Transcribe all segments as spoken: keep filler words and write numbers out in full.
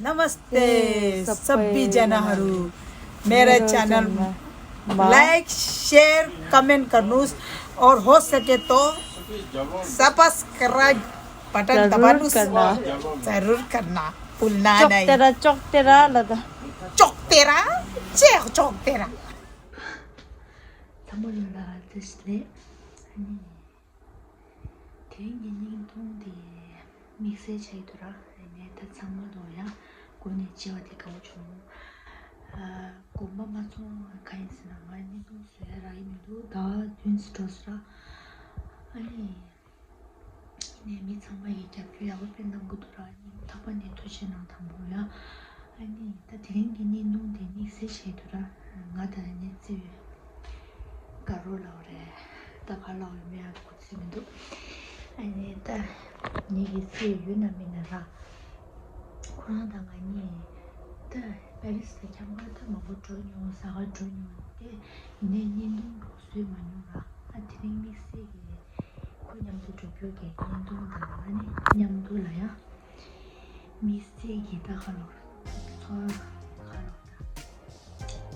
नमस्ते सबै जनाहरू, मेरा च्यानलमा लाइक, सेयर, कमेन्ट गर्नुस् और हो सके तो सब्सक्राइब बटन दबानुस्। जरुर करना। भुल्ना नै। चोकतेरा, चोकतेरा ल त। चोकतेरा, जे हो चोकतेरा। ཚང་མ་ལོ་ལ་བཀྲ་ཤིས་བདེ་ལེགས། ཨ་ནི། དེ་རིང་གི་བརྙན་ཐུང་དེ་དམིགས་བསལ་ཆགས་ཀྱི་འདུག་ར། ཨ་ནི་ད་ཚང་མ་ལོ་ཡང་སྒོ་ནས་མཇལ་བ་དེ་དགའ་བོ་བྱུང་། ཨ། དགོངས་པ་མ་ཚོམ། གང་ཡིན་ཟེར་ན་ང་བརྙན་ཐུང་བཟོ་ཡ་རག་གི་མི་འདུག་ཟླ་བ་བདུན་ཙམ་འགྲོ་སོང་ར། ཨ་ནི། ཡིན་ནའི་མི་ཚང་མ་གིས་རྒྱབ་སྐྱོར་ཡག་པོ་དཔེ་གནང་གི་འདུག་ར། ཨ་ནི་ལྷག་པར་ནས་ཐུགས་རྗེ་གནང་དང་པོ་ཡ། ཨ་ནི་ད་དེ་རིང་གི་བརྙན་ཐུང་དེ་དམིགས་བསལ་བྱས་འདུག་ར། ང་དང་ཨ་ནི་བརྩེ་བའི་དགའ་རོགས་ལབ་རེད། ད་ག་ལབ་ཡོད་མེད་ཡང་གོ་ཚོད་མི་འདུག་ཨ་ནི་ད་ངེད་ཀྱི་བརྩེ་བའི་ཡུལ་ན་མིན་ན་ར། ཁོ་རང་དང་ང་གཉིས་ད་པེ་རི་སི་ལ་འཁྱམ་ག་ད་མང་པོ་འགྲོ་མྱོང་། གཟའ་སྐར་འགྲོ་མྱོང་སྟེ། ཡིན་ནའི་བརྙན་ཐུང་འགྲོ་བཟོས་མ་མྱོང་ར། ཨ་དེ་རིང་དམིགས་བསལ་གྱི་ཁོ་མཉམ་དུ་འགྲོ་རྒྱུ་གི་བརྙན་ཐུང་དང་། ཨ་ནི་མཉམ་དུ་ལ་ཡ་དམིགས་བསལ་གྱི་ད་ག་ལབ་ར། ཚོར་བ་ག་ལབ་ར།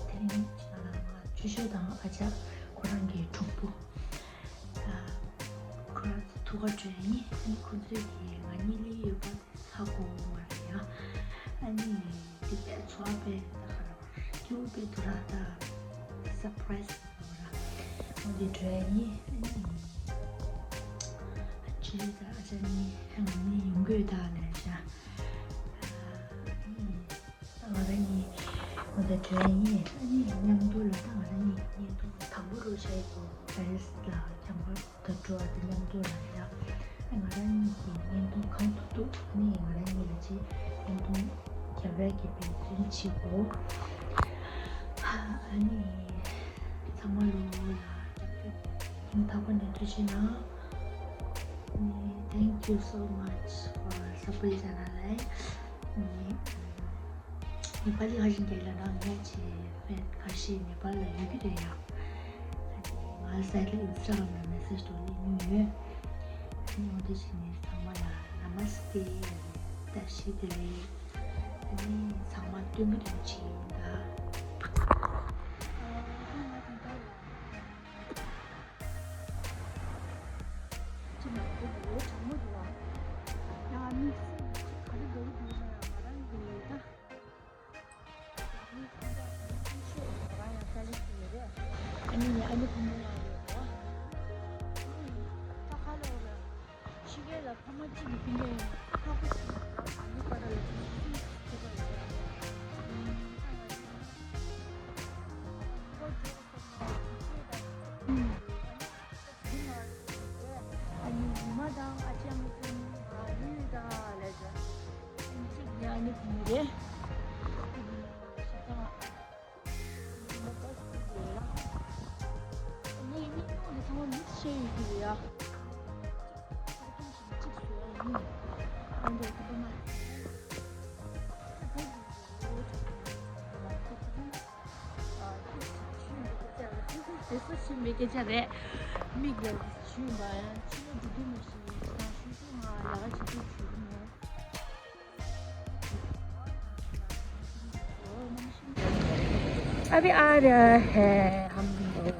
དེ་རིང་ང་ལ་ང་ཆུ་ཤོག་དང་ཨ་ཅག་ཁོ་རང་གི་གྲོགས་པོ། ཨ། ཁོ་རང་ཚོ་ཐུག་ག་འགྲོ་ཡ་ཡིན། ཨ་ནི་ཁོ་ཚོས་ཀྱིས་ང་གཉིས་སླེབས་ཡོད་པ་ཧ་གོ་མ་རེད་ཡ། ཨ་ནི་དེ་དཔེ་ཚོར་བ་དཔེ་ད་ག་ར་སྐྱིད་པོ་དཔེ་འདུག་ར། ད་སར་པ་རའི་སི་ལབ་ར། འོ་དེ་འགྲོ་ཡ་ཡིན། ཨ་ནི་ཨ་ཅེ་དང་ཨ་ཅག་གཉིས་ང་གཉིས་ཡོང་གི་ཡོད་ད་ལབ་བྱས། ཨ་ནི། ད་ང་རང་གཉིས་འོ་ད་འགྲོ་ཡ་ཡིན། ཨ་ནི་མཉམ་དུ་ལ་ད་ང་རང་གཉིས་ཀྱི་བརྙན་ཐུང་དང་པོ་རུ་ཆགས་ཡོད་པ་པེ་རི་སི་ལ་འཁྱམ་ག་ད་འགྲོ་བ་དང་མཉམ་དུ་ལ་ཡ། ཨ་ང་རང་གཉིས་ཀྱི་བརྙན་ཐུང་གང་ཐུབ་ཐུབ་ཨ་ནི་ང་རང་གཉིས་ལ་ཅིག་བརྙན་ཐུང་རྒྱབ་ར་གི་འབད་བརྩོན་བྱེད་དགོས། ཨ་ནི་ཚང་མ་ལོ་ལ་རྒྱབ་སྐྱོར་ཐུགས་ཐག་པ་ནས་ཐུགས་རྗེ་གནང་། ཨ་ནི་thank you so much for supporting channel. ཨ་ནི། ནེ་པ་ལི་ཁ་ཤས་ཀྱིས་ལབ་ན་ངས་ཀྱི་ཕན་ཁ་ཤས་ནེ་པ་ལ་ཡོད་ཀྱི་རེད་ཡ། ང་སའི་ལ་ཨིན་སི་ཊ་གྷ་རམ་ལ་མེ་སེ་ཇི་འགྲོ་ལེ་ཉུང་ཡོད། ཨ་ནི་འོ་དེ་བྱས་ནས་ཚང་མ་ལ་ན་མ་སྟེ་ཡ་རེད། བཀྲ་ཤིས་བདེ་ལེགས། ཨ་ནི་ཚང་མ་སྟོན་གྱི་དོན་ཆེ་ཡིན་ད། ཅི་ན་དེ་ལོ་དྲང་མོ་འདུག་ཨ། ཡང་དམིགས་བསལ་ག་རེ་འདོར་འདུག་ན་ཡང་ང་རང་གི་ད། ང་རང་ཡང་དཀའ་ལས་ཁག་ཡོད་རེད། ཨ་ནི་ངའི་ཨ་ནེ་བུ་མོ་ལ་ཡོད་རེད། ད་ཁ་ལོ་རེད། ཕྱི་རྒྱལ་ལ་ཕ་མ་གཅིག་གི་སྤུན་ཀྱག་ཡིན་ན་ཁག་པོ་ཞིག་ཡོད་རེད། ཨ་ནེ་པ་ར་ལ་ཁྱེད་པ་ཡོད་རེད། ཨ་ནི་ཁོ་ཁྱེད་པ་ཁོ་ཁྱེད་པ། ཨ་ནི་ཉི་མ་དང་ཨ་ཅག་ཚོ་ང་ལུས་དང་ལས་ཀྱང་ཨིན་ཅིག་ཉ་ནི་བུ་མོ་རེད། ཞེ་དྲག་ཉི་མ་བཀའ་ཤོག་ཡོད་ལ། ངས་མིག་ནང་ལ་ཚང་མ་མིག་ཤེས་ཡོད་ཀྱི་རེད་ཡ། ཁ་རྐྱང་ཞིག་གཅིག་བཟོས་ཡ་ཡིན། ཨ་འདྲ་ཁོ་པ་མ་རེད། དེ་སུ་ཤེས་མེད་སྐད་ཆ་རེད། མིག་ལ་ཞུས་པ་ཡང་ཕྱི་ལོགས་འགྲོ་དུས་མ་ཤེས་ཡིན་ཅི་དང་ཞུ་ཞུ་ང་ལ་ཅི་ཐུབ་ཞུ་གི་མེད། अभी आ रहा है हम लोग।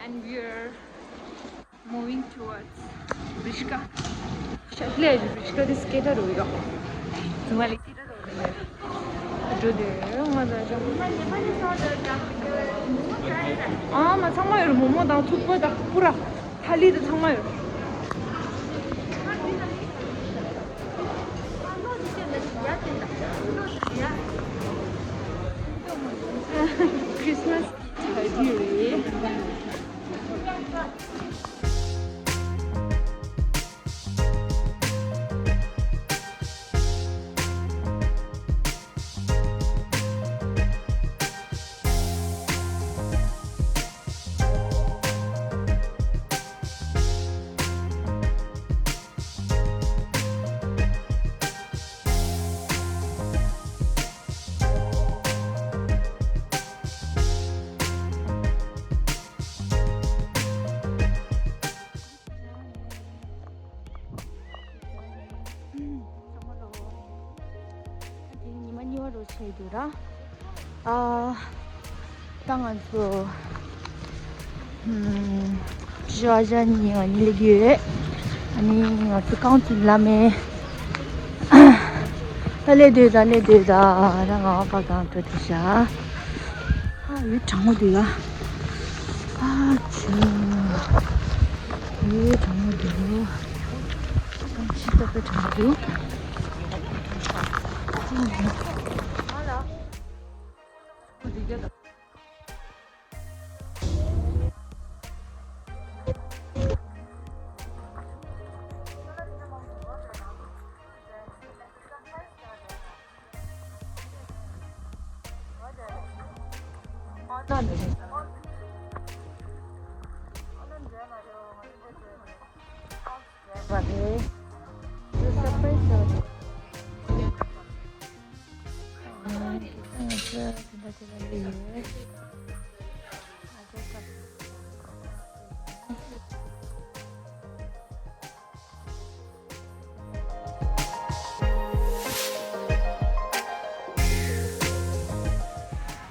We are moving towards Brishka. ཤ་ལས་རི་བི་ཤ་ཀ་དེ་སྐད་གྲགས་རུ་ཡོད། ཚང་མ་ལ་སྐད་གྲགས་རུ་ཡོད། འགྲོ་དེ་ང་ད་ཅང་། ཨ་མ་ཚང་མ་ཡོད་རེད། མོག་མོག་དང་ཐུག་པ་དང་པུ་ར་ཐ་ལི་དང་ཚང་མ་ཡོད་རེད། Christmas གྱི་ཆར་ཆུ་རེད། ཉི་མ་གཉིས་པ་རུ་ཆགས་འདུག་ར། ཨ། ད་ང་ཚོ་ཨམ། ཞོ་ཞ་ཉི་ང་གཉིས་ལ་ཡོད། ཨ་ནི་ང་ཚོ་རྐང་ཚིག་ལ་མེད། ད་ལས་སྡོད་ད་ལས་སྡོད་ད། ད་ང་བ་གང་འགྲོ་དེ་ཤ། ཨ་ཡུལ་གྲང་མོ་འདུག་ཡ། ཨ་ཆུ། ཡུལ་གྲང་མོ་འདུག་གང་ཅི་ལྟ་བུ་གྲང་མོ་འདུག་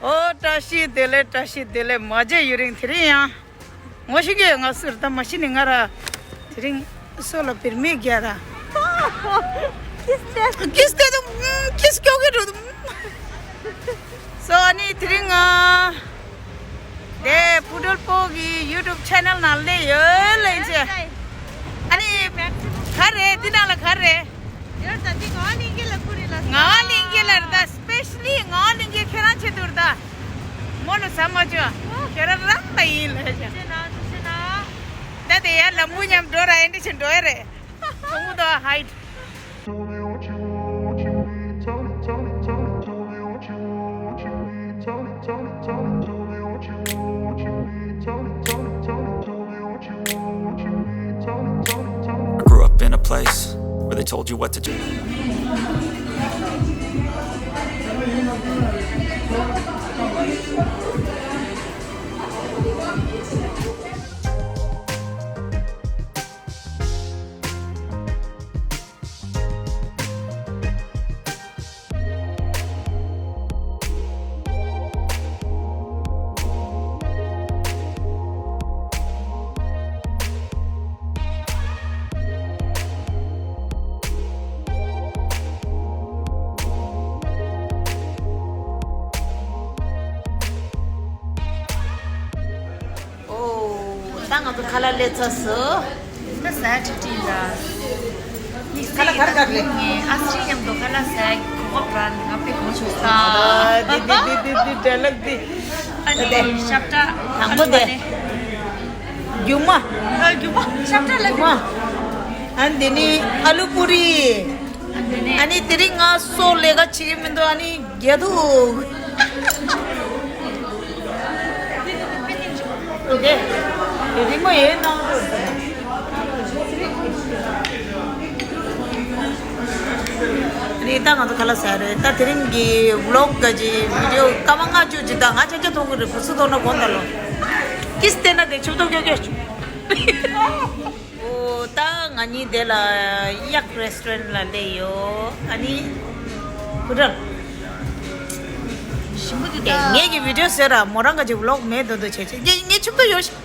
ཨོ་བཀྲ་ཤིས་བདེ་ལེགས། བཀྲ་ཤིས་བདེ་ལེགས། མ་མཇལ་ཡུན་རིང་། དེ་རིང་ཡང་ངོ་ཤེས་ཀྱི་ང་ཟེར་ད་མ་ཤི་ནི་ང་ར་དེ་རིང་སོ་ལ་བེར་མིག་རྒྱག་ར། ཀིས་ཏེ་ཀིས་ཏེ་དུ་ཀིས་ཀྱོག་གི་འགྲོ་དུ། སོ་ཨ་ནི་དེ་རིང་ང་དེ་ཕུ་ཏོལ་པོ་གི་ཡུ་ཊུབ་ཆེ་ནལ་ནང་སླེབས་ཡོད་ལེ་ཅེ། ཨ་ནི་ག་རེ་འདི་ནང་ལ་ག་རེ། ཡོད་ད་འདི་ངག་དབང་གླིང་རྒྱལ་ལ་ཁུར་ཡིན་ལ། ངག་དབང་གླིང་རྒྱལ་ལ་རེད་ད། སི་པེ་ཤ་ལི་ངག་དབང་གླིང་རྒྱལ་ཁྱེད་རང་ཆེད་དུ་རེད་ད། མོ་ལ་ཟ་མ་བཅོ། ཁྱེད་རང་རང་ལ་ཡིན་ལེ་ཅེ། ད་དེ་ཡར་ལམ་བུ་མཉམ་འགྲོ་ར་ཨེ་འདྲ་ཆེ་འགྲོ་ཡ་རེད། ཚོང་བུ་དང་ཧའིཊ། I grew up in a place where they told you what to do. ཨོ། ད་ང་ཚོ་ཁ་ལག་སླེབས་ཚར་སོང་། ད་ཟ་ཁྲིད་ཁྲིད་ལ། ཁ་ལག་ག་རེ་ག་རེ་རེད། ངས་ཨ་སྲི་མཉམ་དུ་ཁ་ལག་ཟ་གོ་སྐབས་རག་ནས་ང་དཔེ་དགའ་བྱུང་ས། ཨ་འདི་འདི་འདི་འདི་འདི་འདྲ་ལག་འདི། ཨ་ནི་ཤ་བཀྲ། དང་པོ་དེ། རྒྱུ་མ། ཨ་རྒྱུ་མ་ཤ་བཀྲ་ལ་རྒྱུ་མ། ཨ་འདི་ནི་ཨ་ལུ་པུ་རི། ཨ་ནི་དེ་རིང་ང་སོ་ལས་ཀ་བྱེད་ཀྱི་མི་འདུག་ཨ་ནི་རྒྱ་ཐུག་ཨོ་ཀེ། དེ་རིང་མོ་ཡོད་ནང་དུ། ཨ་ནི་ད་ང་ཚོ་ཁ་ལག་ཟ་རེད། ད་དེ་རིང་གི་ཝི་ལོག་ག་ཅི་བི་ཌིའོ་སྐར་མ་ལྔ་བཅུ་ཅིག་ད་ང་ཆ་ཆ་མཐོང་གི་རེད། བུ་སུ་མཐོང་ན་དགོངས་དག་ལོ། ཀིས་བལྟས་ན་དེ་ཆུ་ཐོག་ཀྱོག་ཀྱོག་བྱུང་། ཨོ་ད་ང་གཉིས་དེ་ལ་གཡག་རེ་སི་ཊོ་རན་ལ་སླེབས་ཡོད། ཨ་ནི་བུ་རམ། ཞིམ་པོ་འདུག་ད། ངེད་ཀྱི་བི་ཌིའོ་ཟེར་ར་མོ་རང་ག་ཅིག་ཝི་ལོག་མེད་དོ་དོ་བྱས་བྱས། ངས་ངས་ཆུ་ཐོག་ཡོད་ཤག་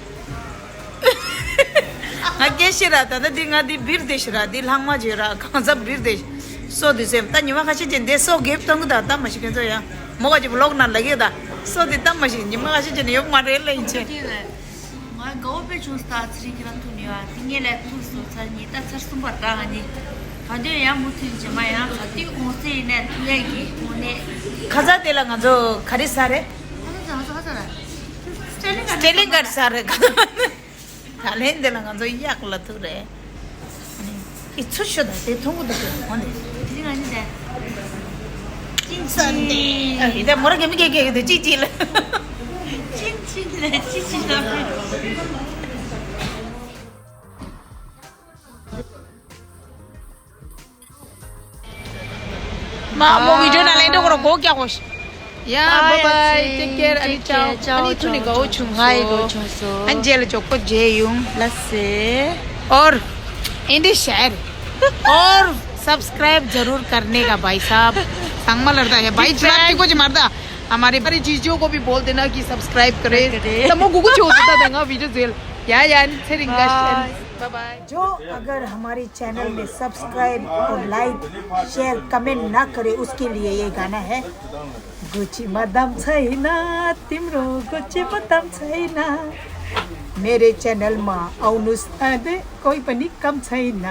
ང་སྐད་ཤེས་ར། ད་ལྟ་འདི་ང་འདི་བིར་དེ་ཤི་ར། འདི་ལྷག་མ་བྱོས་ར། གང་ཟག་བིར་དེ་ཤི། སོ་དེ་སེམས་ད་ཉི་མ་ཁ་ཤས་ཅན་དེ་སོ་གེབ་གཏོང་གི་ད་ད་མ་ཤི་ཁན་ཚོ་ཡ། མོ་ག་ཅི་བློག་ན་ལ་གི་ད་སོ་དེ་ད་མ་ཤི་ཉི་མ་ཁ་ཤས་ཅན་ཡོད་མ་རེད་ལ་ཡིན་ཆེ། ང་དགའ་བོ་དཔེ་བྱུང་སྟ་ཚེ་རིང་ཁྱེད་རང་ཐུག་ནས་ཡ། དེ་ངས་ལས་ཐུག་སོ་ཚར་ཉིན་ད་ཚར་གསུམ་པར་ད་ང་ནི་ག་དུས་ཡང་མུ་མཐུད་རྗེས་མ་ཡང་ག་དུས་འོང་སེ་ཡིན་ནས་ཐུག་ཡ་གི་འོང་ནས། ཁ་ཚ་དེ་ལ་ང་ཚོ་ག་རེ་ཟ་རེད། ཁ་ཚ་ཟ་ཁ་ཚ་ཟ་ར། སི་ཊེ་ལིང་ག་རེ་ཟ་རེད་ཁ་ཚ། ད་ལན་འདི་ལ་ང་ཚོ་གཡག་ལ་ཐུག་རེད། ཨི་ཚུ་ཤོ་ད་དེ་མཐོང་གི་འདུག་གོ་འདི། དེ་རིང་ང་ནི་ད། ཅིན་ཅིན། ཨ་ཡི་ད་མོ་ར་གེ་མི་གེ་གེ་གེ་དེ་ཅི་ཅི་ལ། ཅིན་ཅིན་ལ་ཅི་ཅི་ལ། མ་མོ་བི་ཌི་ཡོ་ནང་ལ་འགྲོ་གོ་རོ་གོ་ཀྱག་གོ་ཤ། ཡ་bye bye, take care, ཨ་ནི་ཅའོ། ཨ་ནི་ཐུ་ནི་དགའ་བོ་བྱུང་སོང་། ཨ་ནི་རྗེས་ལ་མགྱོགས་པོ་མཇལ་ཡོང་། ལགས་སེ། और हिंदी शेयर और सब्सक्राइब जरूर करने का भाई साहब। संगमा लड़ता है भाई साहब। को मारता हमारे बड़े जीजू को भी बोल देना कि सब्सक्राइब करे। तो मैं गुगु छोड़ देता देंगा वीडियो जेल। या या, नहीं, बाय बाय। जो अगर हमारे चैनल में सब्सक्राइब और लाइक, शेयर, कमेंट ना करे, उसके लिए ये गाना है। गुची मदम छैन, तिम्रो गुची मदम छैन। मेरे चैनल मा आउनुस् अझै कोही पनि कम छैन।